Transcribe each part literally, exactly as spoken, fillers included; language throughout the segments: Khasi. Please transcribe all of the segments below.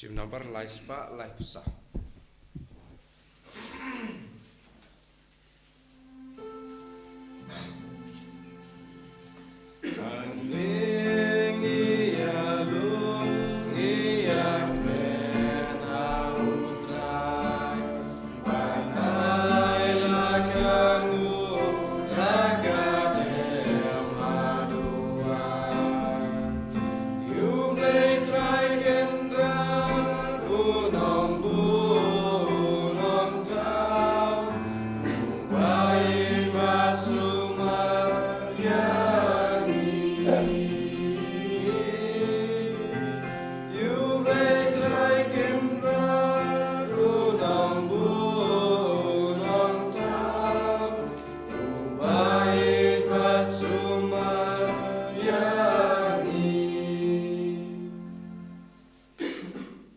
Jim number lai spah lai phew saw.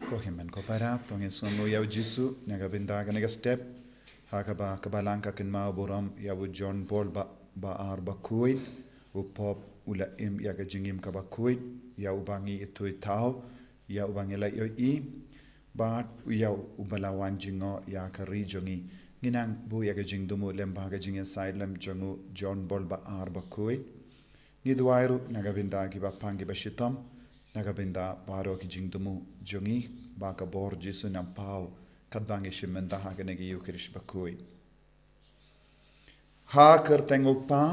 Ko hynmen ko para, to ngin sngewnguh ïa u Jisu na ka bynta kane ka step, ha kaba ka Balang ka kynmaw burom ïa u John Paul ba, ba ar bakhuid, u Pope u la im ïa ka jingim kaba khuid, ïa uba ngi ithuh thaw, ïa uba ngi la ïohi, bad ïa uba la wan jngoh ïa ka ri jong ngi. Ngi nang buh ïa ka jingthmu lem bad ka jingïasaid lem jong u John Paul ba ar bakhuid. Ngi duwai ruh na ka bynta kiba pang kiba shitom, na ka bynta baroh ki jingthmu jong ngi, ba ka bor Jisu un paw, katba ngi shim bynta ha kane ka Ïukharist bakhuid. Ha ka kyrteng u Kpa,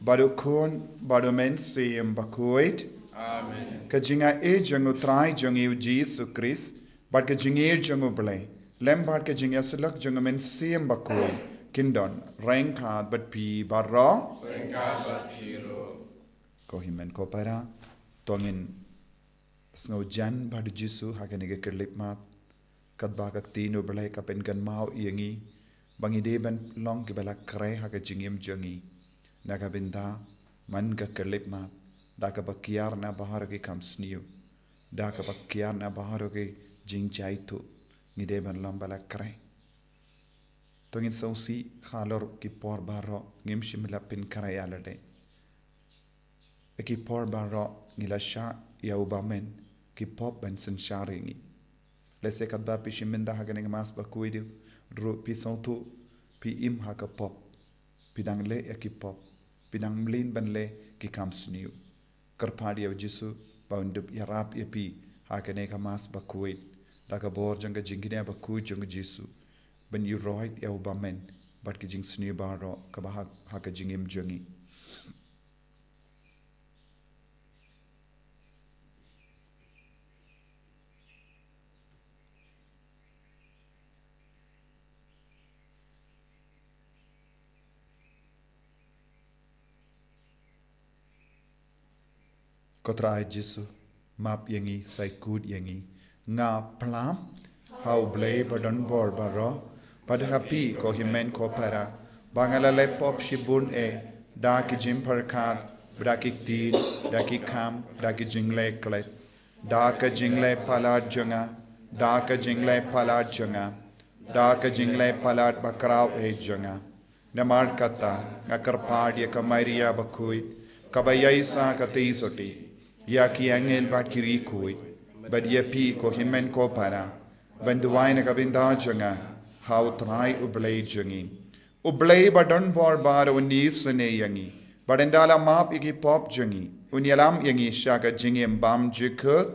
bad u Khun, bad u Mynsiem Bakhuid. Amen. Ka jingïeit jong u Trai jong ngi u Jisu Khrist, bad ka jingïeit jong u Blei, lem bad ka jingïasyllok jong u Mynsiem Bakhuid, kin don ryngkat bad phi baroh. Ryngkat bad phi ruh. Ko hynmen ko para, to ngin sngewjan bad u Jisu ha kane ka khyllipmat, katba ka ktien u Blei ka pynkynmaw ïa ngi, ba ngi dei ban long kiba la khreh ha ka jingim jong ngi. Na ka bynta man ka khyllipmat, da kaba kiar na baroh ki kam sniew, da kaba kiar na baroh ki jingjaituh, ngi dei ban long ba la khreh. To ngin sngewsih, halor ki por baroh ngim shym la pynkhreh ïa lade. Ïa ki por baroh ngi la shah ïa u bymman, ki pop ban synshar ïa ngi. Lehse katba phi shim bynta ha kane ka Mass bakhuid, ruh phi sngewthuh phi im ha ka pop, phi dang leh ïa ki pop, phi dang mlien ban leh ki kam sniew. Kyrpad ïa u Jisu ba un dup ïarap ïa phi ha kane ka Mass bakhuid, da ka bor jong ka jingkñia bakhuid jong u Jisu, ban ïuhroit ïa u bymman bad ki jingsniew baroh kaba ha, ha ka jingim jong ngi. Ko Trai Jisu, map ïa ngi, sa kut ïa ngi. Nga pynlap ha u Blei ba don bor baroh, bad ha phi ko hynmen ko para, ba nga la leh pop shibun eh, da ki jingpyrkhat, da ki ktien, da ki kam, da ki jingleh klet, da ka jingleh palat jong nga, da ka jingleh palat jong nga, da ka jingleh palat bakhraw eh jong nga. Namar kata, nga kyrpad ïa ka Maria bakhuid, kaba ïaisah katei sotti, ïa ki angel bad ki riewkhuid, bad ïa phi ko hynmen ko para, ban duwai na ka bynta jong nga ha u Trai u Blei jong ngi. U Blei ba don bor baroh un isynei ïa ngi, bad ynda la map ïa ki pop jong ngi, un ïalam ïa ngi sha ka jingim bymjukut.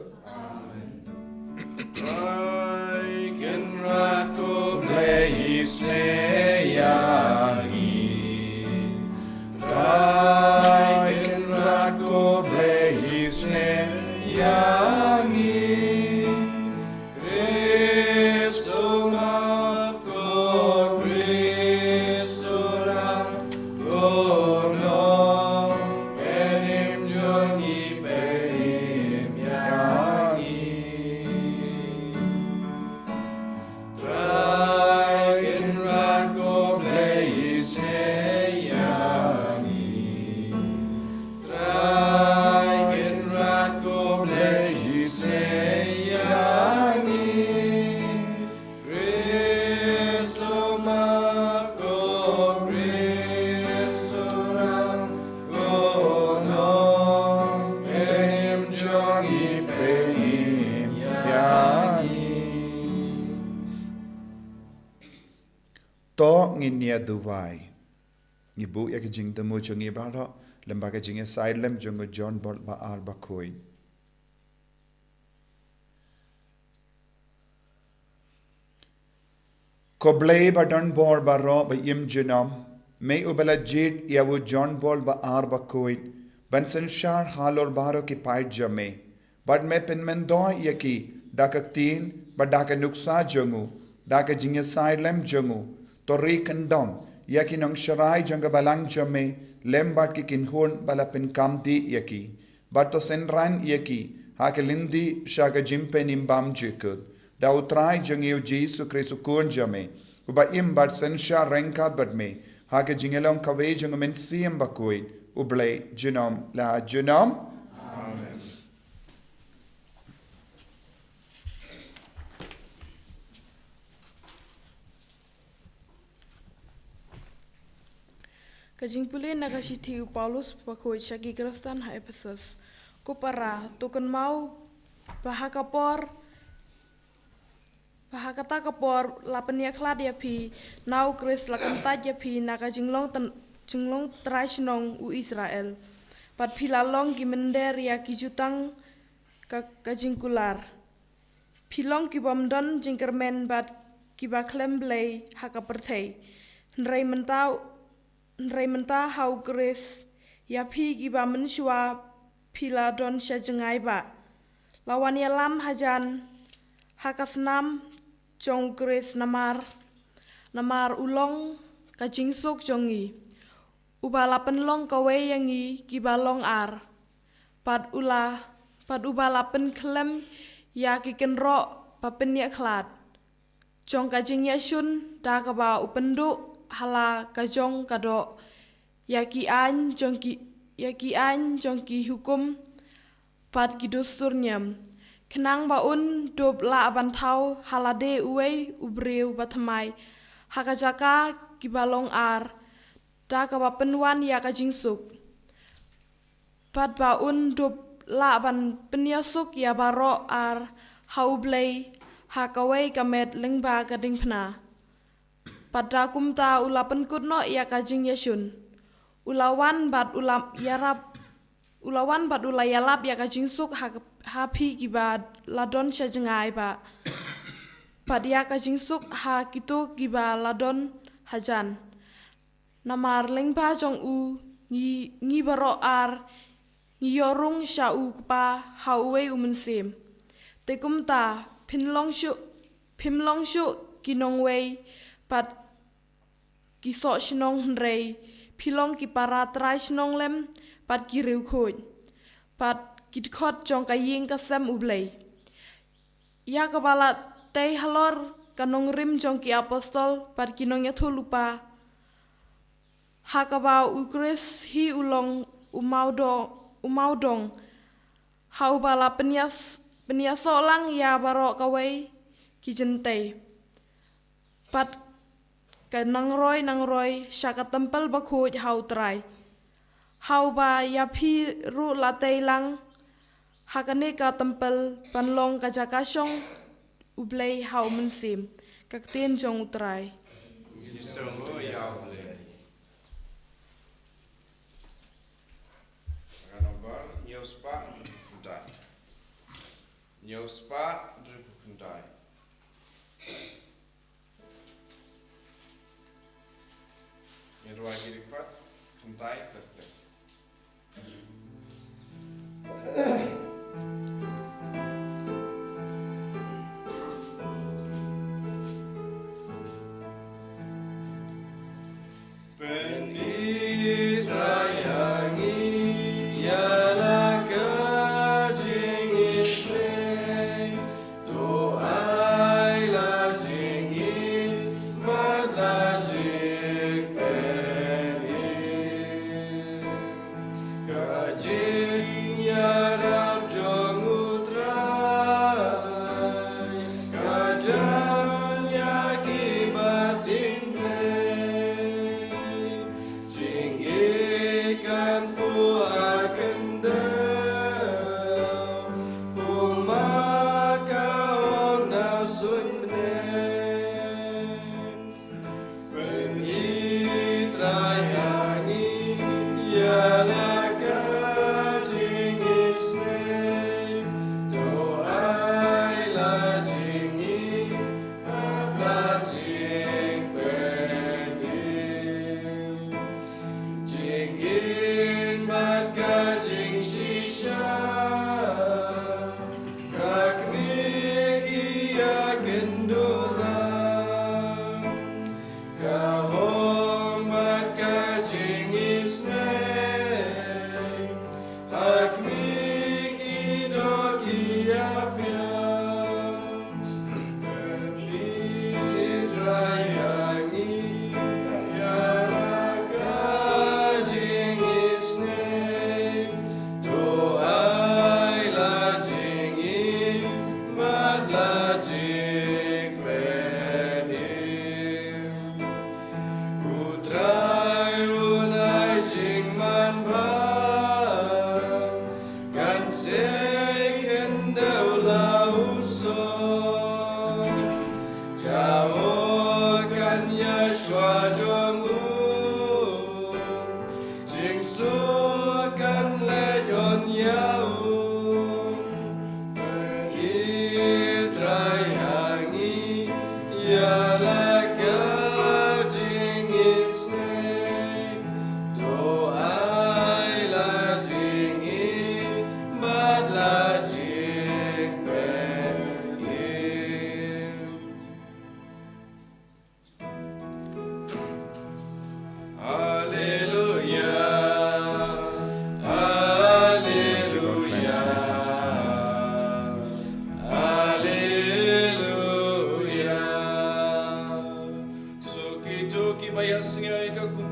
Trai Kynrad ko Blei isynei ïa ngi. Trai Kynrad ko Blei isynei ïa ngi. Khrist u map ko, Khrist u lam ko, nongpynim jong ngi, pynim ïa ngi. Trai Kynrad ko nia duwai. Ngi buh ïa ka jingthmu jong ngi baroh lyngba ka jingïasaid lem jong u John Paul ba ar bakhuid. Ko Blei ba don bor baroh ba im junom, me uba la jied ïa u John Paul ba ar bakhuid ban synshar halor baroh ki paid jong me, bad me pynmyndoh ïa ki da ka ktien bad da ka nuksa jong u, da ka jingïasaid lem jong u. To ri kyndong ïa ki nongsharai jong ka balang jong me lem bad ki kynhun ba la pynkam dih ïa ki, bad to synran ïa ki ha ka lynti sha ka jingpynim bymjukut, da U Trai jong ngi U Jisu Khrist U Khun jong me, uba im bad synshar ryngkat bad me ha ka jingïalong kawei jong U Mynsiem Bakhuid, U Blei junom la junom. Amen. Ka jingpule na ka shithi u Paulus bakhuid sha ki Khristan ha Ephesus. Ko para, to kynmaw ba ha ka por, ba ha kata ka por la pynïakhlad ïa phi na U Khrist, la kyntait ïa phi na ka jinglong trai shnong u Israel. Bad phi la long ki mynder ïa ki jutang ka, ka jingkular. Phi long ki bym don jingkyrmen bad ki ba khlem Blei ha ka pyrthei. Hynrei mynta, hynrei mynta ha U Khrist, ïa phi ki ba mynshuwa phi la don sha jngai ba la wan ïalam hajan ha ka snam jong U Khrist namar, namar u long ka jingsuk jong ngi. Uba la pynlong kawei ïa ngi ki ba long ar. Bad u la, bad uba la pynkhlem ïa ki kynroh ba pynïakhlad jong ka jingïashun da kaba u pynduh ha la ka jong ka doh ïa ki aiñ jong ki, ïa ki aiñ jong ki hukum bad ki dustur niam. Khnang ba un dup lah ban thaw ha lade uwei u briew ba thymmai ha ka jaka ki ba long ar, da kaba pynwan ïa ka jingsuk. Bad ba un dup lah ban pynïasuk ïa baroh ar ha U Blei ha kawei ka met lyngba ka diengphna. Bad da kumta u la pynkut noh ïa ka jingïashun. U la wan bad u la ïarap, u la wan bad u la ïalap ïa ka jingsuk ha, ha phi ki ba la don sha jngai ba, bad ïa ka jingsuk ha kito ki ba la don hajan. Namar lyngba jong u ngi, ngi baroh ar ngi ïoh rung sha U Kpa ha uwei U Mynsiem. Te kumta, phin long shuh, phim long shuh ki nongwei bad ki soh shnong, hynrei phi long ki para trai shnong lem bad ki riewkhuid bad ki dkhot jong ka ïing ka sem U Blei. Ïa kaba la tei halor ka nongrim jong ki apostol bad ki nongïathuhlypa, ha kaba U Khrist hi u long u mawdong, u mawdong, ha uba la pynïas, pynïasoh lang ïa baroh kawei ki jingtei. Bad ka nangroi nangroi sha ka templ bakhuid ha U Trai, ha uba ïa phi ruh la tei lang ha kane ka templ ban long ka jaka shong U Blei ha U Mynsiem. Ka ktien jong U Trai. Ngi sngewbha ïa U Blei. Ka nombar hynñiew spah hynriew phew khyndai. Hynñiew spah hynriew phew khyndai. Ngin rwai ki dkhot khyndai ter ter. Pynïaid ïa ngi ïa la ka jingisynei, to ai la jingim bad la jingpynim. Ka jingïarap jong U Trai ka jan ïa ki ba tieng Blei.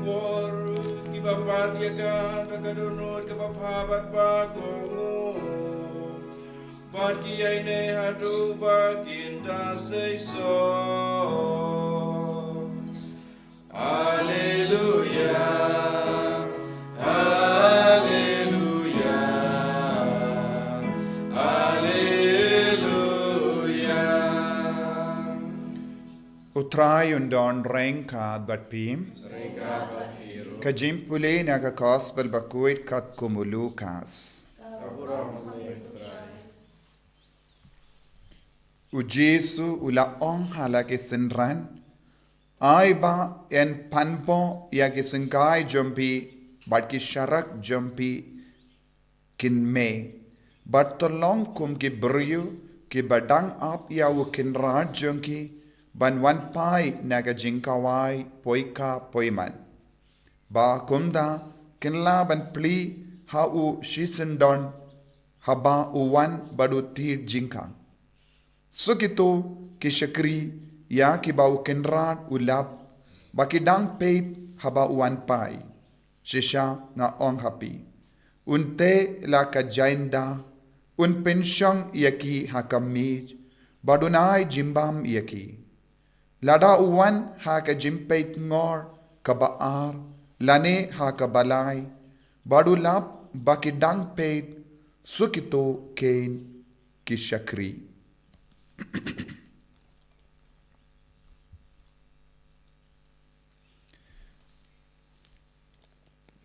Por kiba pat ïa ka da ka dohnud kaba pha bad ba kohnguh, bad ki ïaineh haduh ba kin da seisoh. Alleluia, alleluia, alleluia. U Trai un don ryngkat bad phi. Ka jingpule na ka Gospel bakhuid katkum u Lukas. U Jisu u la ong ha la ki synran, ai ba yn panpoh ïa ki syngkai jong phi, bad ki sharak jong phi kin mih, bad to long kum ki briew kiba dang ap ïa u kynrad jong ki ban wan phai na ka jingkhawai poikha poiman. Ba kumta kin lah ban plie ha u shisyndon haba u wan bad u thied jingkhang. Sa kito ki shakri ïa kiba u kynrad u lap ba ki dang peit haba u wan phai. Shisha nga ong ha phi, un teh la ka jaiñda, un pynshong ïa ki ha ka miej, bad un ai jingbam ïa ki. Lada u wan ha ka jingpeitngor kaba ar, lane ha kaba lai, bad u lap ba ki dang peit, sa kito kein ki shakri.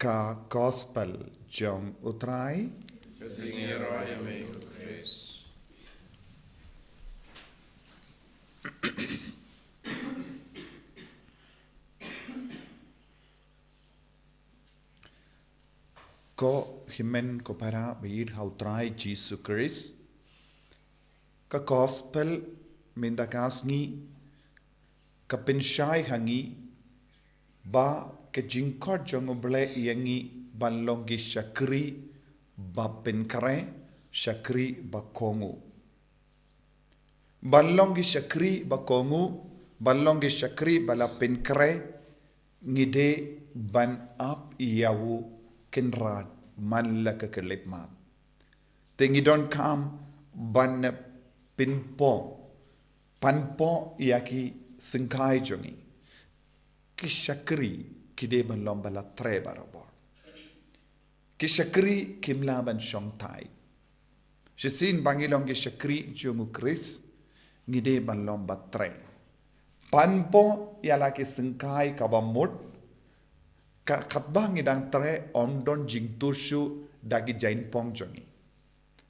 Ka Gospel jong u Trai. Ka jingïaroh ïa me ko Khrist. Ko hynmen ko para ba ïeit ha u Trai Jisu Khrist. Ka Gospel mynta ka sngi ka pynshai ha ngi ba ka jingkhot jong U Blei ïa ngi ban long ki shakri ba pynkhreh, shakri ba kohnguh. Ban long ki shakri ba kohnguh, ban long ki shakri ba la pynkhreh, ngi dei ban ap ïa u kynrad man la ka khyllipmat. Te ngi donkam ban pynpoh, panpoh ïa ki syngkai jong ngi. Ki shakri ki dei ban long ba la treh barabor. Ki shakri kim lah ban shong thait. Shisien ba ngi long ki shakri jong U Khrist, ngi dei ban long ba treh. Panpoh ïa la ki syngkai kaba mut, ka katba ngi dang treh ym don jingtut shuh da ki jaiñpong jong ngi.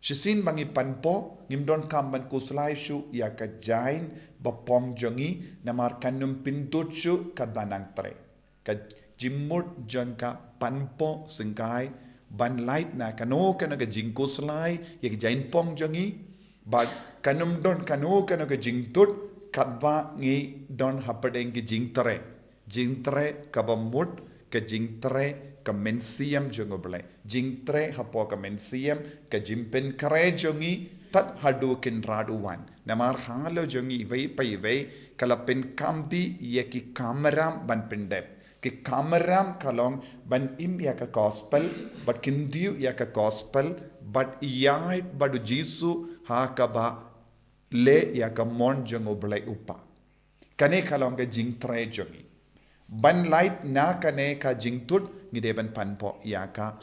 Shisien ba ngi panpoh, ngim donkam ban khuslai shuh ïa ka jaiñ ba pong jong ngi, namar kan ym pyntut shuh katba nang treh. Ka jingmut jong ka panpoh syngkai, ban lait na kano kano ka jingkhuslai ïa ka jaiñpong jong ngi, bad kan ym don kano kano ka jingtut katba ngi don hapdeng ki jingtreh. Jingtreh kaba mut, ka jingtreh ka mynsiem jong U Blei. Jingtreh hapoh ka mynsiem, ka jingpynkhreh jong ngi tad haduh kynrad u wan. Namar halor jong ngi iwei pa iwei, ka la pynkamti ïa ki kamram ban pyndep. Ki kamram ka long ban im ïa ka Gospel, bad kyntiew ïa ka Gospel, bad ïaid bad U Jisu ha kaba leh ïa ka mon jong U Blei U Kpa. Kane ka long ka jingtreh jong ngi. Ban lait na kane ka jingtut, ngi dei ban panpoh ïa ka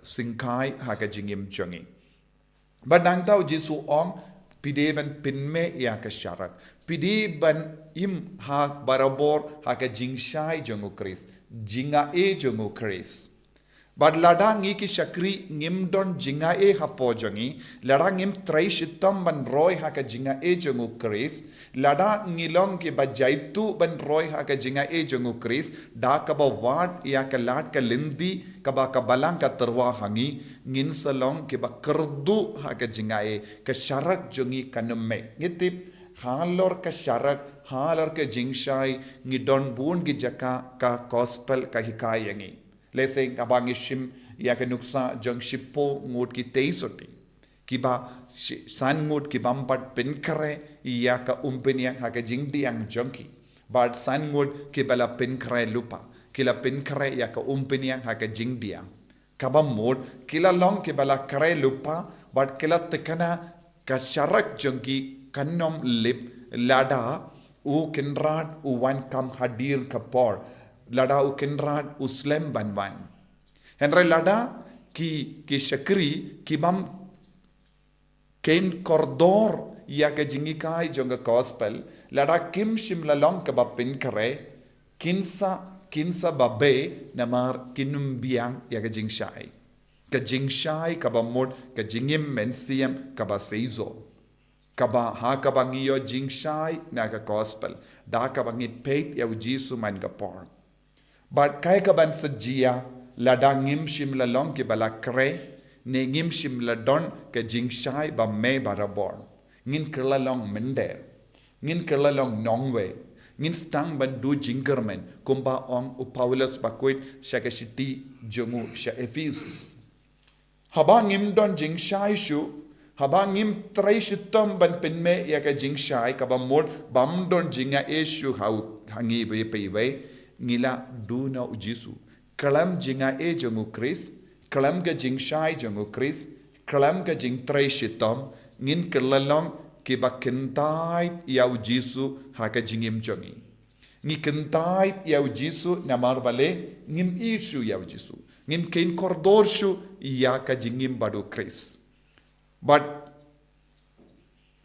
syngkai ha ka jingim jong ngi. Bad nangta U Jisu u ong, phi dei ban pynmih ïa ka sharak. Phi dei ban im ha barabor ha ka jingshai jong U Khrist, jingai jong U Khrist. Bad lada ngi ki shakri ngim don jingai hapoh jong ngi, lada ngim trei shitom ban roi ha ka jingai jong U Khrist, lada ngi long kiba jaituh ban roi ha ka jingai jong U Khrist, da kaba wad ïa ka lad ka lynti, kaba ka balang ka tyrwa ha ngi, ngin sa long kiba kyrduh ha ka jingai, ka sharak jong ngi kan ym mih. Ngi tip, halor ka sharak, halor ka jingshai, ngi don bun ki jaka ka Gospel ka hikai ïa ngi. Lehse haba ngi shim ïa ka nuksa jong shiphew ngut ki tei sotti. Kiba shi-, san ngut ki bym pat pynkhreh ïa ka umphniang ha ka jingdiang jong ki. Bad san ngut kiba la pynkhreh lypa. Ki la pynkhreh ïa ka umphniang ha ka jingdiah. Kaba mut, ki la long kiba la khreh lypa, bad ki la thikna ka sharak jong ki kan ym lip lada u Kynrad u wan kam hadien ka por. Lada u Kynrad u slem ban wan. Hynrei lada ki, ki shakri, ki bym khein kordor ïa ka jinghikai jong ka gospel, lada kim shym la long kaba pynkhreh, kin sa, kin sa babe namar kin ym biang ïa ka jingshai. Ka jingshai kaba mut, ka jingim mynsiem kaba seisoh. Kaba ha kaba ngi ïoh jingshai na ka gospel. Da kaba ngi peit ïa u Jisu man ka por. Bad kaei kaban sa jia, lada ngim shym la long kiba la khreh, ne ngim shym la don ka jingshai ba me barabor. Ngin kylla long mynder. Ngin kylla long nongwei. Ngin sdang ban duh jingkyrmen, kumba ong u Paulus bakhuid sha ka shithi jong u sha Ephesus. Haba ngim don jingshai shuh, haba ngim trei shitom ban pynmih ïa ka jingshai kaba mut bym don jingaiei shuh ha u, ha ngi bad iwei pa iwei, ngi la duh noh u Jisu. Khlem jingaiei jong u Khrist, khlem ka jingshai jong u Khrist, khlem ka jingtrei shitom, ngin kylla long kiba kyntait ïa u Jisu ha ka jingim jong ngi. Ngi kyntait ïa u Jisu namar balei ngim ïeit shuh ïa u Jisu. Ngim khein kordor shuh ïa ka jingim bad u Khrist. Bad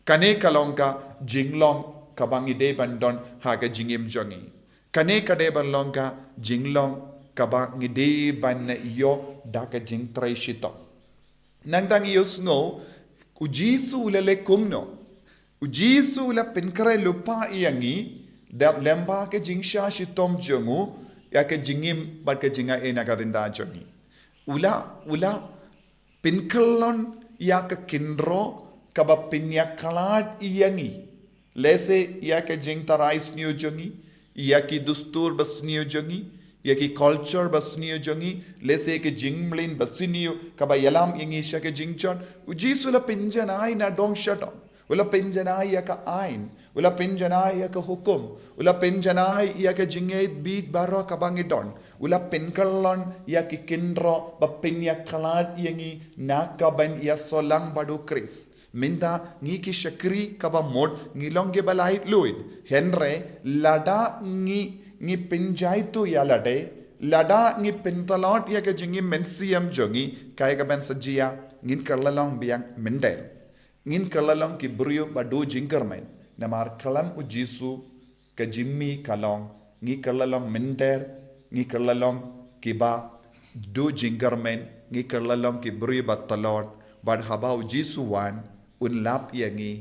kane ka long ka jinglong kaba ngi dei ban don ha ka jingim jong ngi. Kane ka dei ban long ka jinglong kaba ngi dei ban ïoh da ka jingtrei shitom. Nangta ngi ïohsngew, u Jisu u la leh kumno. U Jisu u la pynkhreh lypa ïa ngi, da lyngba ka jingshah shitom jong u, ïa ka jingim bad ka jingaiei na ka bynta jong ngi. U la, u la pynkyllon ïa ka kynroh kaba pynïakhlad ïa ngi. Lehse ïa ka jingtharai sniew jong ngi, ïa ki dustur ba sniew jong ngi, ïa ki culture ba sniew jong ngi, lehse ka jingmlien ba sniew kaba ïalam ïa ngi sha ka jingjot. U Jisu u la pynjanai na dong sha dong. U la pynjanai ïa ka aiñ. U la pynjanai ïa ka hukum. U la pynjanai ïa ka jingïeit bit baroh kaba ngi don. U la pynkyllon ïa ki kynroh ba pynïakhlad ïa ngi na ka ban ïasoh lang bad u Khrist. Mynta ngi ki shakri kaba mut ngi long kiba laitluid. Hynrei lada ngi, ngi pynjaituh ïa lade, lada ngi pyntlot ïa ka jingim mynsiem jong ngi, kaei kaban sa jia, ngin kylla long biang mynder. Ngin kylla long ki briew ba duh jingkyrmen. Namar khlem u Jisu ka jingmih ka long, ngi kylla long mynder, ngi kylla long kiba duh jingkyrmen, ngi kylla long ki briew ba tlot, bad haba u Jisu wan, un lap ïa ngi,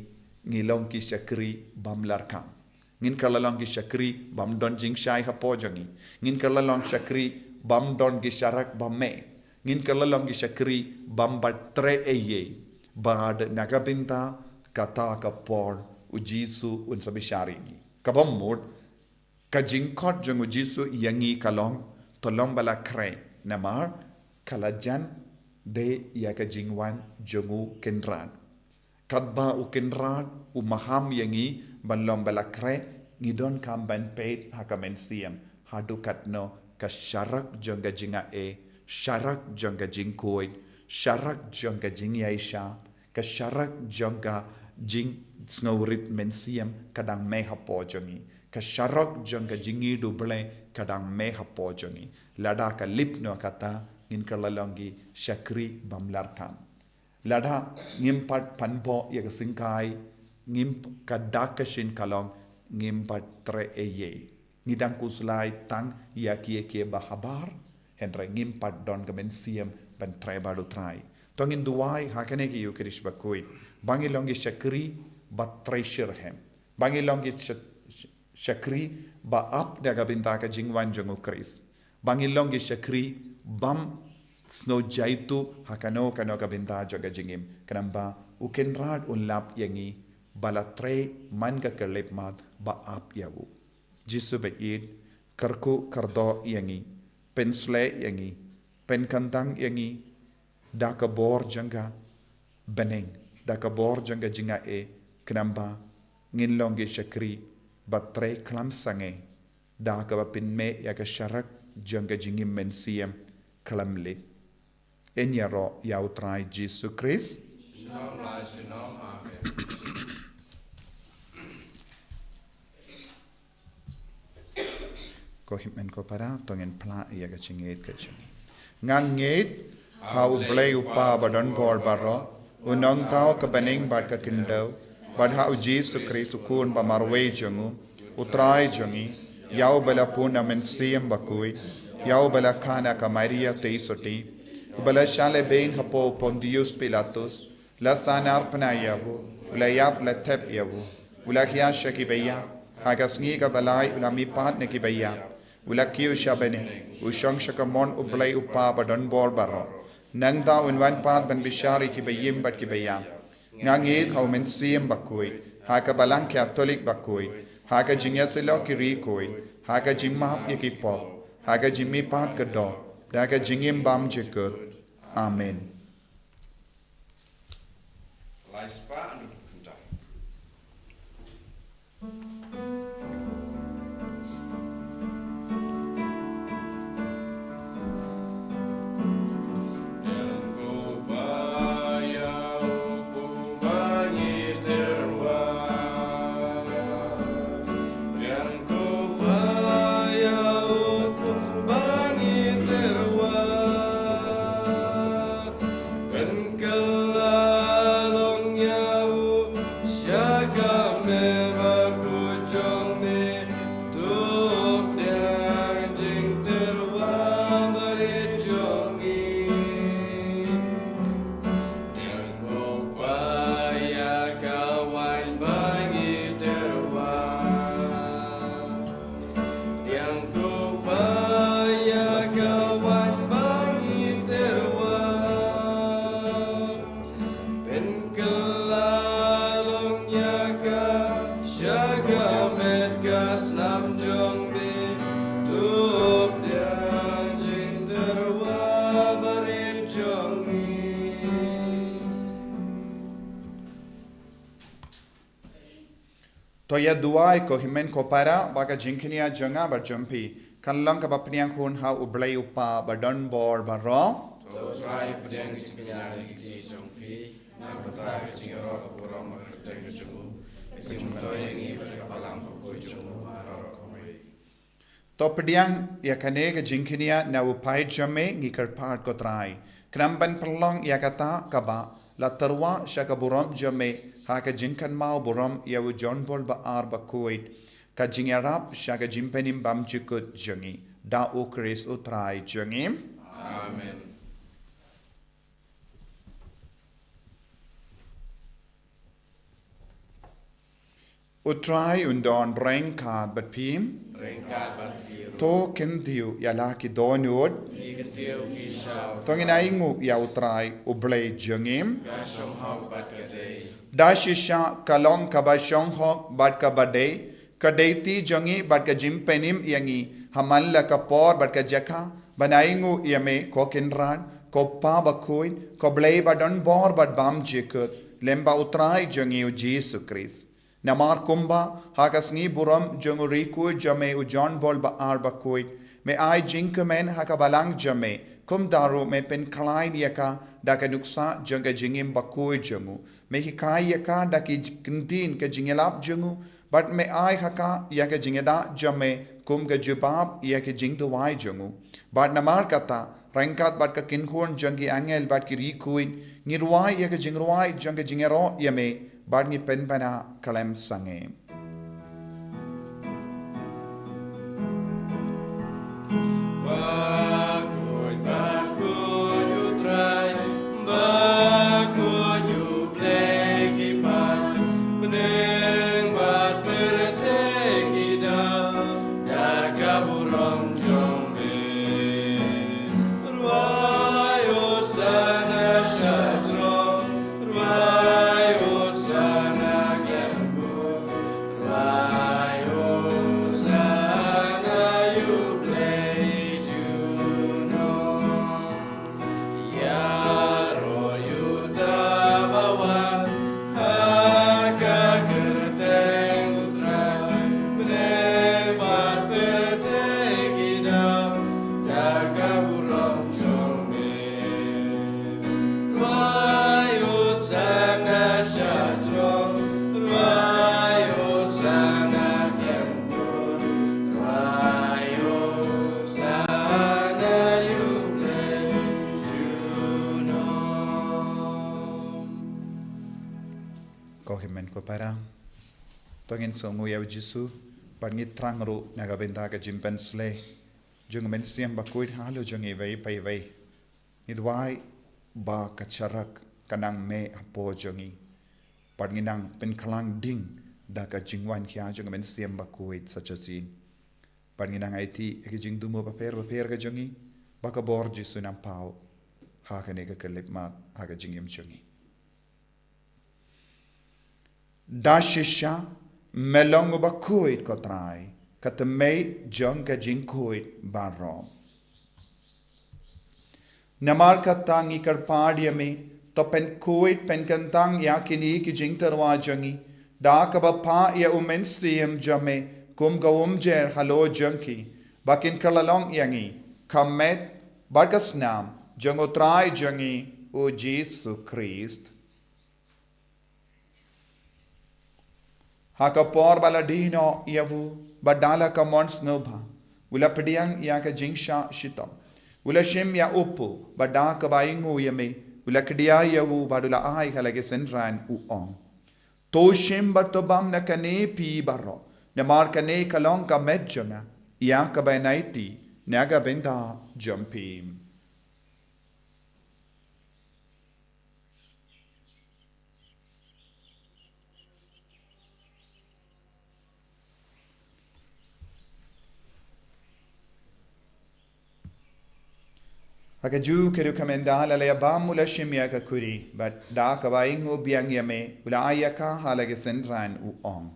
ngi long ki shakri bym larkham. Ngin kylla long ki shakri bym don jingshai hapoh jong ngi. Ngin kylla long shakri bym don ki sharak ba me. Ngin kylla long ki shakri bym pat trei eiei. Bad na ka bynta kata ka por u Jisu un sa bishar ïa ngi. Kaba mut, ka jingkhot jong u Jisu ïa ngi ka long, to long ba la khreh, namar ka la jan dei ïa ka jingwan jong u Kynrad. Katba u Kynrad u maham ïa ngi ban long ba la khreh, ngi donkam ban peit ha ka mynsiem, haduh katno ka sharak jong ka jingaiei, sharak jong ka jingkhuid, sharak jong ka jingïaishah, ka sharak jong ka jingsngewrit mynsiem ka dang me hapoh jong ngi. Ka sharak jong ka jingïeit u Blei ka dang me hapoh jong ngi. Lada ka lip noh kata, ngin kylla long ki shakri bym larkham. Lada ngim pat pynbor ïa ka syngkai, ngim, ka dak ka shin ka long, ngim pat trei eiei. Ngi dang khuslai tang ïa kiei kiei ba habar, hynrei ngim pat don ka mynsiem ban trei bad u Trai. To ngin duwai ha kane ka Ïukharist bakhuid, ba ngi long ki shakri ba trei shitrhem, ba ngi long ki sha-, sh-, shakri ba ap da ka bynta ka jingwan jong u Khrist. Ba ngi long ki shakri bym sngew jaituh ha kano kano ka bynta jong ka jingim. Khnang ba u Kynrad un lap ïa ngi ba la trei man ka khyllipmat ba ap ïa u. Jisu ba ïeit, kyrkhu kyrdoh ïa ngi, pynshlei ïa ngi, pynkyntang ïa ngi da ka bor jong ka bneng, da ka bor jong ka jingaiei, khnang ba ngin long ki shakri ba trei khlem sangeh, da kaba pynmih ïa ka sharak jong ka jingim mynsiem khlem leit. Yn ïaroh ïa U Trai Jisu Khrist. Ko hynmen ko para, to ngin phla ïa ka jingngeit ka jong ngi. Nga ngeit ha U Blei U Kpa ba don bor baroh, U Nongthaw ka bneng bad ka khyndew, bad ha U Jisu Khrist U Khun ba marwei jong U, U Trai jong ngi, ïa uba la pun na Mynsiem Bakhuid, ïa uba la kha na ka Maria Theisotti, uba la shah lehbeiñ hapoh u Pontius Pilatus, la sahnarphna ïa u, u la ïap, la thep ïa u, u la khia sha ki ba ïap, ha ka sngi kaba lai u la mihpat na ki ba ïap, u la kiew sha bneng, u shong sha kamon U Blei U Kpa ba don bor baroh. Nangta un wan pat ban bishar ïa ki ba im bad ki ba ïap. Nga ngeit ha U Mynsiem Bakhuid, ha ka Balang Katholik bakhuid, ha ka jingïasyllok ki riewkhuid, ha ka jingmap ïa ki pop, ha ka jingmihpat ka doh, da ka jingim bymjukut. Amen. To ïa duwai ko hynmen ko para, ba ka jingkñia jong nga bad jong phi kan long kaba pdiang hun ha U Blei U Kpa ba don bor baroh. To Trai pdiang ka jingkñia ha ki kti jong phi, na ka bynta ka jingïaroh ka burom bad ka kyrteng ka jong u, ka jingmyntoi ïa ngi bad ka balang bakhuid jong u baroh kawei. To pdiang ïa kane ka jingkñia na u paid jong me, ngi kyrpad ko Trai, khnang ban pynlong ïa kata kaba la tyrwa sha ka burom jong me ha ka jingkynmaw burom ïa u John Paul ba ar bakhuid, ka jingïarap sha ka jingpynim bymjukut jong ngi, da U Khrist U Trai jong ngi. Amen. U Trai un don ryngkat bad phi. Ryngkat bad phi ruh. To kyntiew ïa la ki dohnud. Ngi kyntiew ki shah. To ngin ainguh ïa U Trai U Blei jong ngi. Ka shong hok bad ka dei. Da shisha ka long kaba shong hok bad kaba dei, ka dei ti jong ngi bad ka jingpynim ïa ngi, ha man la ka por bad ka jaka, ban ainguh ïa me ko Kynrad, ko Kpa bakhuid, ko Blei ba don bor bad bymjukut, lem bad U Trai jong ngi U Jisu Khrist. Namar kumba ha ka sngi burom jong u riewkhuid jong me u John Paul ba ar bakhuid, me ai jingkmen ha ka balang jong me, kumta ruh me pynkhlaiñ ïa ka da ka nuksa jong ka jingim bakhuid jong u. Me hikai ïa ka da ki ktien ka jingïalap jong u, bad me ai ha ka ïa ka jingïada jong me kum ka jubab ïa ka jingduwai jong u. Bad namar kata, ryngkat bad ka kynhun jong ki angel bad ki riewkhuid, ngi rwai ïa ka jingrwai jong ka jingïaroh ïa me, bad ngi pynbna khlem sangeh. Bakhuid, bakhuid U Trai, bakhuid U Blei ki paid, bneng bad pyrthei ki dal da ka burom jong me. Rwai Hosana sha throne, rwai Hosana khlem kut. Ko hynmen ko para, to ngin sngewnguh ïa u Jisu bad ngi thrang ruh na ka bynta ka jingpynsleh jong u Mynsiem Bakhuid halor jong ngi iwei pa iwei. Ngi duwai ba ka sharak kan nang mih hapoh jong ngi bad ngin nang pynkhlaiñ ding da ka jingwan khia jong u Mynsiem Bakhuid sa shisien. Bad ngin nang aiti ïa ki jingthmu bapher bapher ka jong ngi ba ka bor Jisu un nang paw ha kane ka khyllipmat ha ka jingim jong ngi. Da shisha me long uba khuid, ko Trai, ka tymmen jong ka jingkhuid baroh. Namar kata ngi kyrpad ïa me, to pynkhuid pynkyntang ïa kine ki jingtyrwa jong ngi da kaba phah ïa u Mynsiem jong me kum ka umjer halor jong ki, ba kin kylla long ïa ngi ka met bad ka snam jong u Trai jong ngi u Jisu Khrist. Ha ka por ba la die noh ïa u, bad da la ka mon sngewbha, u la pdiang ïa ka jingshah shitom. U la shim ïa u pud, bad da kaba ainguh ïa me, u la khdia ïa u bad u la ai ha la ki synran, u ong: To shim bad to bam na kane phi baroh, namar kane ka long ka met jong nga, ïa kaba ngi aiti na ka bynta jong phi. Ha kajuh ka rukom ynda la ïa bam, u la shim ïa ka khuri, bad da kaba ainguh biang ïa me, u la ai ïa ka ha la ki synran, u ong: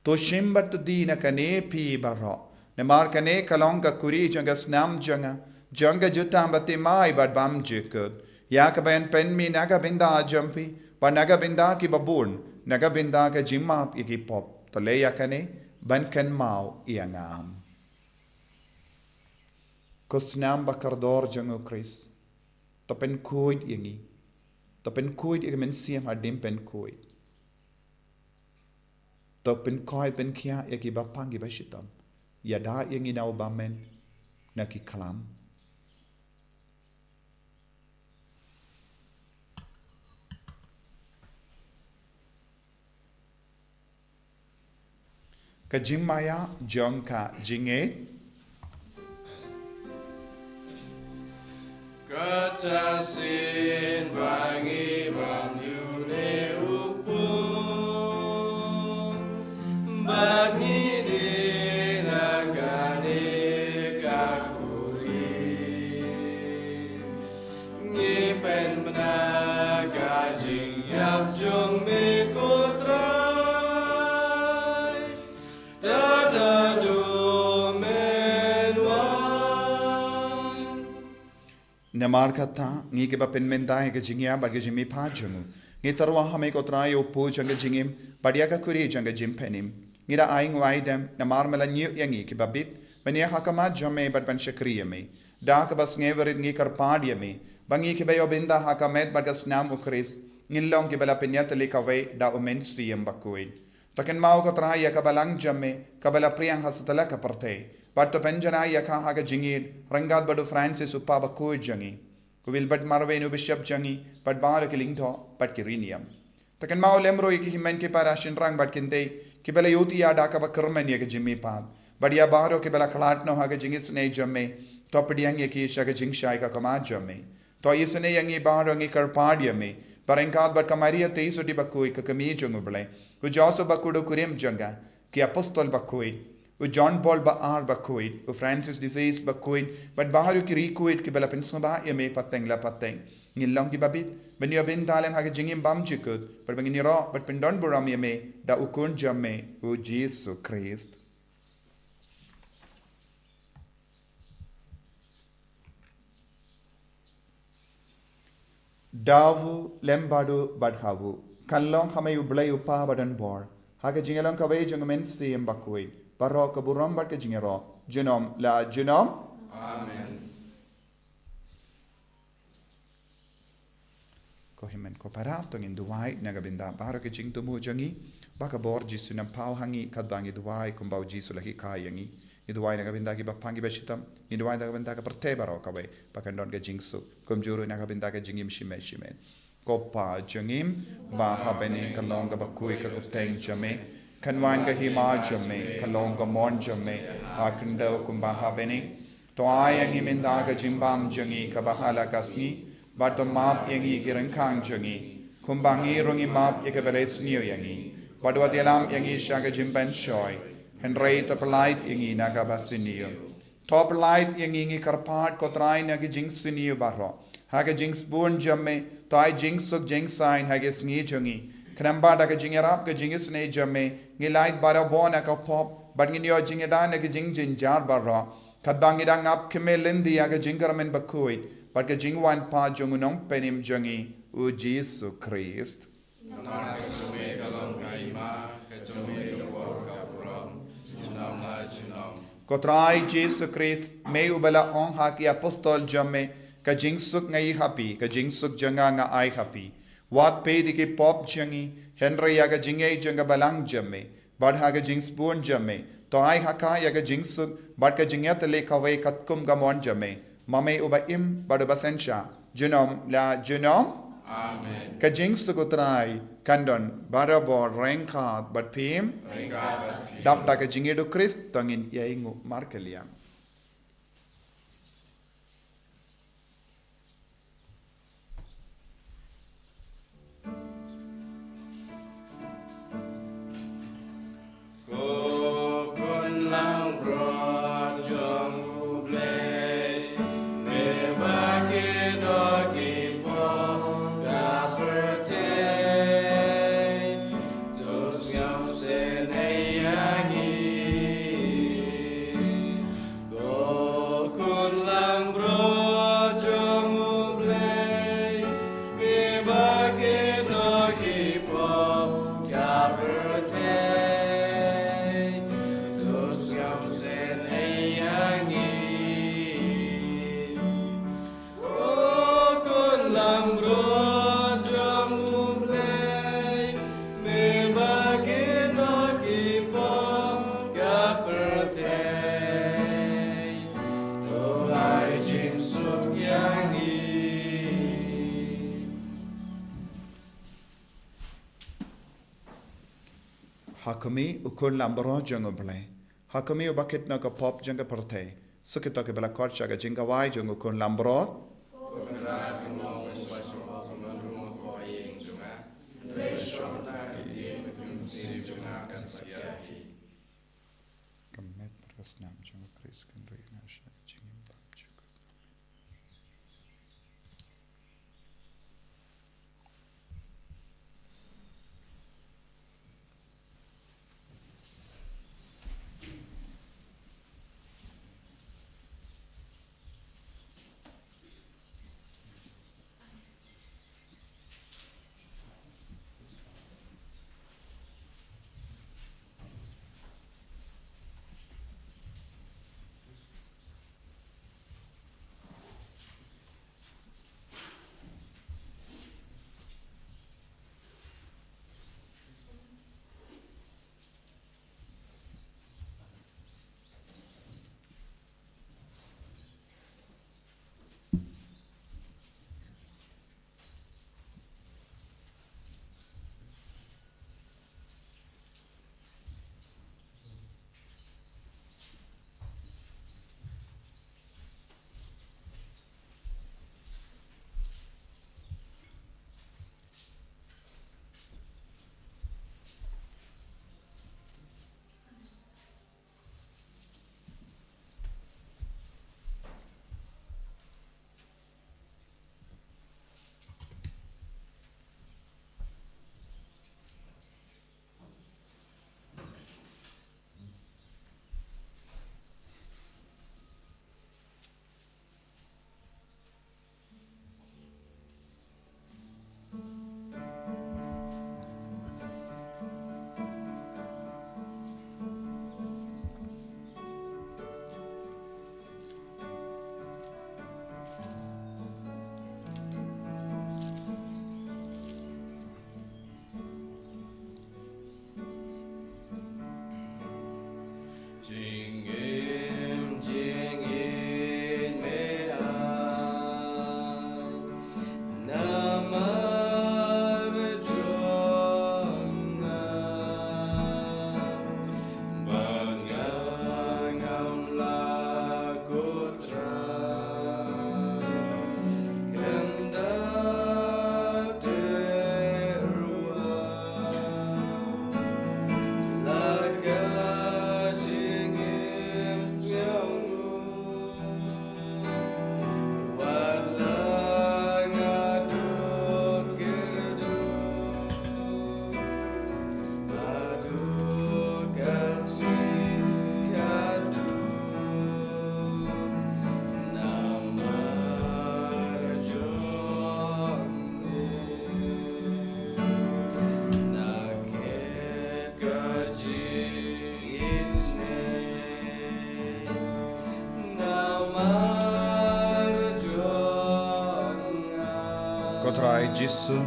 To shim bad to die na kane phi baroh, namar kane ka long ka khuri jong ka snam jong nga, jong ka jutang bathymmai bad bymjukut, ïa kaba yn pynmih na ka bynta jong phi bad na ka bynta ki babun, na ka bynta ka jingmap ïa ki pop. To leh ïa kane ban kynmaw ïa nga. Ko snam bakordor jong u Khrist, to pynkhuid ïa ngi. To pynkhuid ïa ka mynsiem hadien pynkhuid. To pynkhuid pynkhiah ïa kiba pang kiba shitom. Ïada ïa ngi na u bymman na ki khlam. Ka jingmaïa jong ka jingngeit. Kata shisien ba ngi bam ïa une u pud, ba ngi die na kane ka khuri. Ngi pynbna ka jingïap jong me, ko Trai, tad haduh men wan. Namar kata, ngi kiba pynmynta ïa ka jingïap bad ka jingmihpat jong u, ngi tyrwa ha me, ko Trai, ïa u pud jong ka jingim bad ïa ka khuri jong ka jingpynim. Ngi da ainguh aidem namar me la ñiew ïa ngi kiba bit ban ïaid ha khmat jong me bad ban shakri ïa me. Da kaba sngewrit ngi kyrpad ïa me ba ngi kiba ïoh bynta ha ka met bad ka snam u Khrist ngin long kiba la pynïatylli kawei da u Mynsiem Bakhuid. To kynmaw, ko Trai, ïa ka balang jong me kaba la pdiang ha satlak ka pyrthei, bad to pynjanai ïa ka ha ka jingïeid ryngkat bad u Francis, u Pop bakhuid jong ngi. U Wilbert Marwein, u Bishop jong ngi, bad baroh ki lyngdoh bad ki rynïeng. To kynmaw lem ruh ïa ki hynmen ki para shynrang bad kynthei kiba la ïohi ïa da kaba kyrmen ïa ka jingmihpat, bad ïa baroh kiba la khlad noh ha ka jingisynei jong me. To pdiang ïa ki sha ka jingshai ka khmat jong me. To isynei ïa ngi baroh, ngi kyrpad ïa me, ba ryngkat bad ka Maria Theisotti bakhuid, ka kmie jong u Blei, u Joseph bakhuid, u kurim jong ka, ki apostol bakhuid, u John Paul ba ar bakhuid, u Francis de Sales bakhuid, bad baroh ki riewkhuid kiba la pynsngewbha ïa me pateng la pateng, ngin long kiba bit ban ïoh bynta lem ha ka jingim bymjukut, bad ba ngin ïaroh bad pyndonburom ïa me da u Khun jong me, u Jisu Khrist. Da u, lem bad u, bad ha u, kan long ha me u Blei u Kpa badonbor, ha ka jingïalong kawei jong u Mynsiem Bakhuid, baroh ka burom bad ka jingïaroh, junom la junom. Amen. Ko hynmen ko para, to ngin duwai na ka bynta baroh ki jingthmu jong ngi, ba ka bor Jisu un nang paw ha ngi katba ngi duwai kumba u Jisu u la hikai ïa ngi. Ngi duwai na ka bynta kiba pang kiba shitom, ngi duwai na ka bynta ka pyrthei baroh kawei ba kan don ka jingsuk, kumjuh ruh na ka bynta ka jingim shimet shimet. Ko Pa jong ngi ba ha bneng, ka long ka bakhuid ka kyrteng jong me. Kan wan ka hima jong me, ka long ka mon jong me ha khyndew kumba ha bneng. To ai ïa ngi mynta ka jingbam jong ngi kaba ha la ka sngi, bad to map ïa ngi ki ryngkang jong ngi, kumba ngi ruh ngi map ïa kiba leh sniew ïa ngi. Bad wat ïalam ïa ngi sha ka jingpynshoi, hynrei to pyllait ïa ngi na kaba sniew. To pyllait ïa ngi, ngi kyrpad ko Trai, na ka jingsniew baroh. Ha ka jingsbun jong me, to ai jingsuk jingsaiñ ha ka sngi jong ngi. Khnang ba da ka jingïarap ka jingisynei jong me, ngin lait barabor na ka pop, bad ngin ïoh jingïada na ka jingjynjar baroh. Katba ngi dang ap kmie lynti ïa ka jingkyrmen bakhuid bad ka jingwan pat jong u Nongpynim jong ngi, u Jisu Khrist. Namar ka jong me ka long ka hima, ka jong me ka bor ka burom, junom la junom. Ko Trai Jisu Khrist, me uba la ong ha ki apostol jong me, ka jingsuk nga ai ha phi, ka jingsuk jong nga nga ai ha phi. Wat peit ïa ki pop jong ngi, hynrei ïa ka jingïeit jong ka balang jong me, bad ha ka jingsbun jong me, to ai ha ka ïa ka jingsuk bad ka jingïatylli kawei katkum ka mon jong me, ma me uba im bad uba synshar, junom la junom. Amen. Ka jingsuk u Trai kan don barabor ryngkat bad phi. Ryngkat bad phi. Dap da ka jingïeit u Khrist to ngin ïai nguh markylliang. Ko Khun Langbrot jong U Blei, me ba ki doh ki pop ka pyrthei, to sngewsynei ïa ngi. Ko Khun Langbrot jong U Blei, me ba ki doh ki pop ka pyrthei, to sngewsynei ïa ngi. Ko Khun Langbrot jong U Blei, me ba ki doh ki pop ka pyrthei, to ai jingsuk ïa ngi. Ha khmih, U Khun Langbrot jong U Blei. Ha khmih, uba khit noh ïa ka pop jong ka pyrthei. Suk ïa kito kiba la khot sha ka jingkhawai jong U Khun Langbrot. Ka met bad ka snam jong U Khrist kan ri na sha ka jingim bad jong U. Ko Trai Jisu,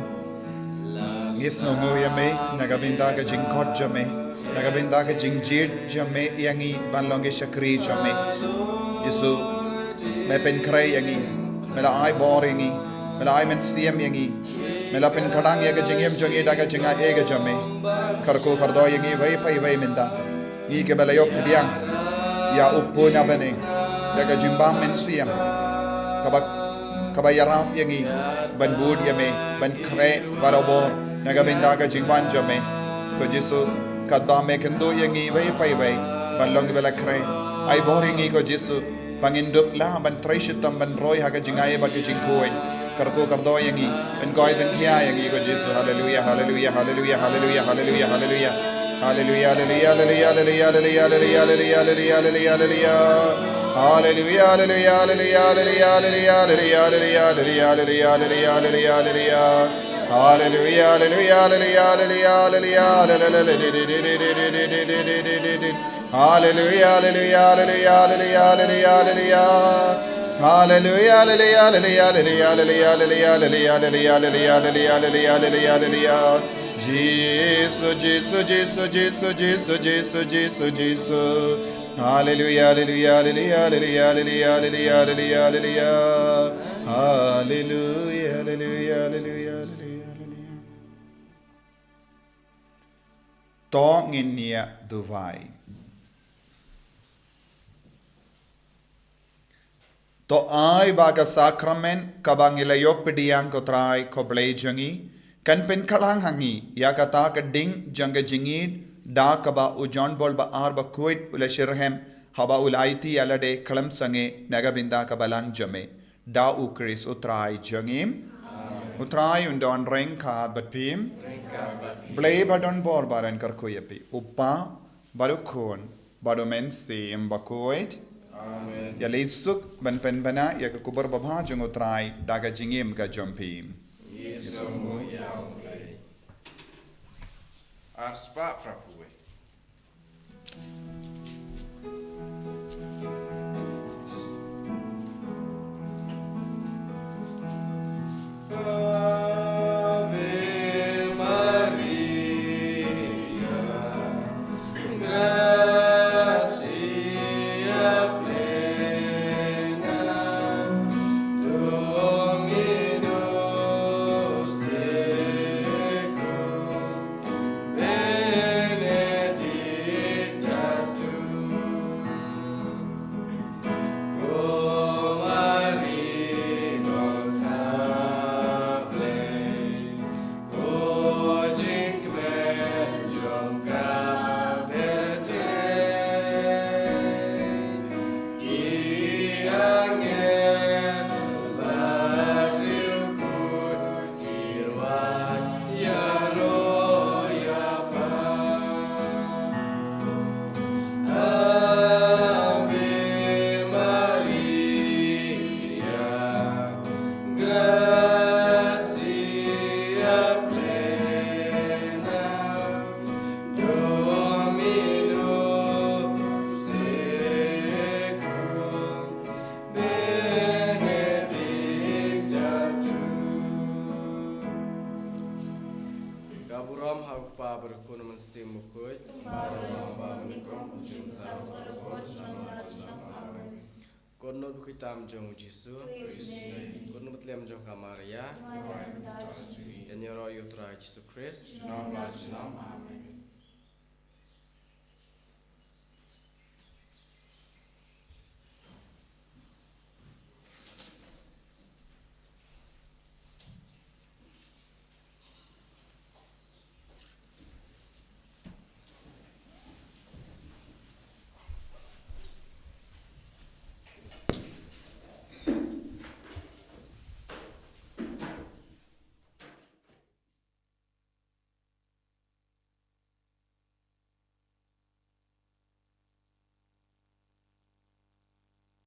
ngi sngewnguh ïa me na ka bynta ka jingkhot jong me, na ka bynta ka jingjied jong me ïa ngi ban long ki shakri jong me. Jisu, me pynkhreh ïa ngi, me la ai bor ïa ngi, me la ai mynsiem ïa ngi, me la pynkhlaiñ ïa ka jingim jong ngi da ka jingai ka jong me. Kyrkhu kyrdoh ïa ngi iwei pa iwei mynta. Ngi kiba la ïoh pdiang ïa u Khun ba bneng, ïa ka jingbam mynsiem kaba, kaba ïarap ïa ngi ban bud ïa me, ban khreh barabor na ka bynta ka jingwan jong me. Ko Jisu, katba me kynduh ïa ngi iwei pa iwei ban long kiba la khreh, ai bor ïa ngi ko Jisu, ba ngin dup lah ban trei shitom ban roi ha ka jingai bad ka jingkhuid. Kyrkhu kyrdoh ïa ngi, pynkhuid pynkhia ïa ngi ko Jisu. Haleluya, haleluya, haleluya, haleluya, haleluya, haleluya. Haleluya, haleluya, haleluya, haleluya, haleluya, haleluya, haleluya, haleluya, haleluya. Haleluya, haleluya, haleluya, haleluya, haleluya, haleluya, haleluya, haleluya, haleluya, haleluya, haleluya. Haleluya, haleluya, haleluya, haleluya, haleluya, haleluya, haleluya, haleluya. Haleluya, haleluya, haleluya, haleluya, haleluya, haleluya. Haleluya, haleluya, haleluya, haleluya, haleluya, haleluya, haleluya, haleluya, haleluya, haleluya, haleluya. Jisu, Jisu, Jisu, Jisu, Jisu, Jisu, Jisu, Jisu. Haleluya, haleluya, haleluya, haleluya, haleluya, haleluya, haleluya, haleluya. Haleluya, haleluya, haleluya, haleluya, haleluya. To ngin ïa duwai. To ai ba ka sakramen kaba ngi la ïoh pdiang ko Trai ko Blei jong ngi, kan pynkhlaiñ ha ngi ïa kata ka ding jong ka jingïeit, da kaba u John Paul ba ar ba khuid u la shitrhem, haba u la aiti ïa lade khlem sangeh na ka bynta ka balang jong me. Da u Khrist u Trai jong ngi. Amen. U Trai un don ryngkat bad phi. Ryngkat bad phi. Blei ba don bor ba don kyrkhu ïa phi. U Kpa, bad u Khun, bad u Mynsiem Bakhuid. Amen. Ïa lei suk ban pynbna ïa ka khubor babha jong u Trai da ka jingim ka jong phi. Ngi sngewnguh ïa u Blei. Ar spah phra phew wei. Ave Maria, gratia plena, Dominus tecum, benedicta tu cum mulieribus, Ave Maria, gratia plena, Dominus tecum, benedicta tu. Ka burom ha u Kpa bad u Khun bad u Mynsiem Bakhuid. Bad u long ba mynnyngkong, u jingmut, u la bud, u la bud. Ko Tnat bakhuid tam jong u Jisu. Ko Tnat ba tlem jong ka Maria. Ïaroh ïa u Trai Jisu Khrist. Amen.